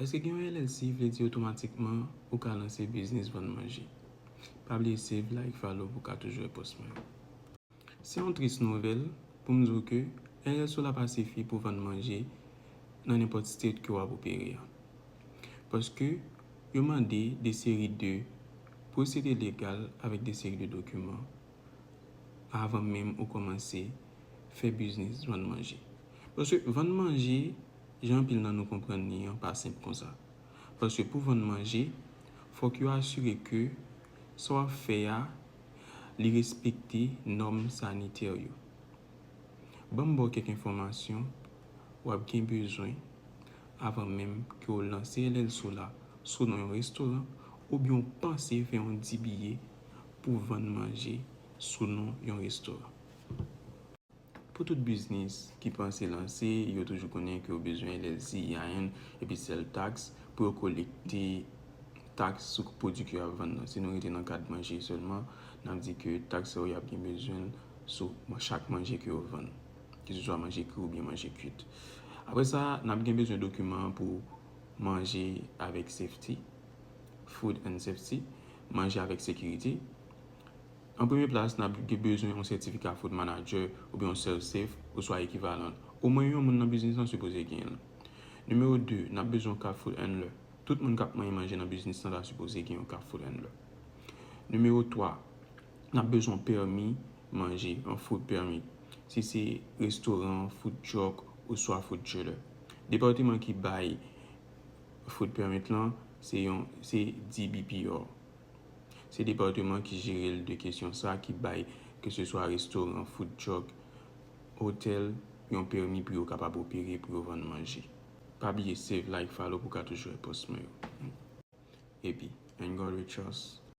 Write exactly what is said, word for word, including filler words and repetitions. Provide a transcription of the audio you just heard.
Èske gen yon L L C vle di otomatikman ou ka lanse biznis vann manje? Pa bliye save, like, follow pou w ka toujou wè pòs mwen yo. Se yon tris nouvèl pou m di w ke L L C w la pa sifi pou vann manje nan nenpòt state ke w ap opere a. Paske yo mande de seri de pwosedi legal avèk de seri de dokiman avan menm ou kòmanse fè biznis vann manje. Paske vann manje, jan anpil nan nou konprann li an, pa senp konsa. Paske pou vann manje, fòk yo asire ke sa w ap fè a, li respekte nòm sanitè yo. Ban m ba w kèk enfòmasyon w ap gen bezwen avan menm ke w lanse L L C w la sou non yon restoran oubyen w panse fè yon D B A pou vann manje sou non yon restoran. Pou tout biznis ki panse lanse, yo toujou konnen ke yo bezwen L L C, E I N, epi sales tax pou yo kolekte taks sou pwodui ke y ap vann nan. Si nou rete nan kad manje sèlman, n ap di ke taks sa yo y ap gen bezwen l sou chak manje ke yo vann, keseswa manje kri oubyen manje kuit. Apre sa, n ap gen bezwen dokiman pou manje avèk safety, food and safety, manje avèk sekirite. An premye plas, n ap gen bezwen yon sètifika Food Manager oubyen yon ServSafe oswa ekivalan l. Omwen yon moun nan biznis lan sipoze gen l. Nimewo de, n ap bezwen yon kat food handler. Tout moun k ap manyen manje nan biznis lan ta sipoze gen yon kat food handler. Nimewo twa, n ap bezwen yon pèmi manje, yon food permit. Si se restoran, food truck oswa food trailer. Depatman ki bay food permit lan, se yon, se D B P R. Se depatman ki jere l de kesyon sa, ki bay keseswa restoran, food truck, otèl, yon pèmi pou yo kapab opere, pou yo vann manje. Pa bliye save, like, follow pou w ka toujou wè pòs mwen yo. Epi, And God We Trust,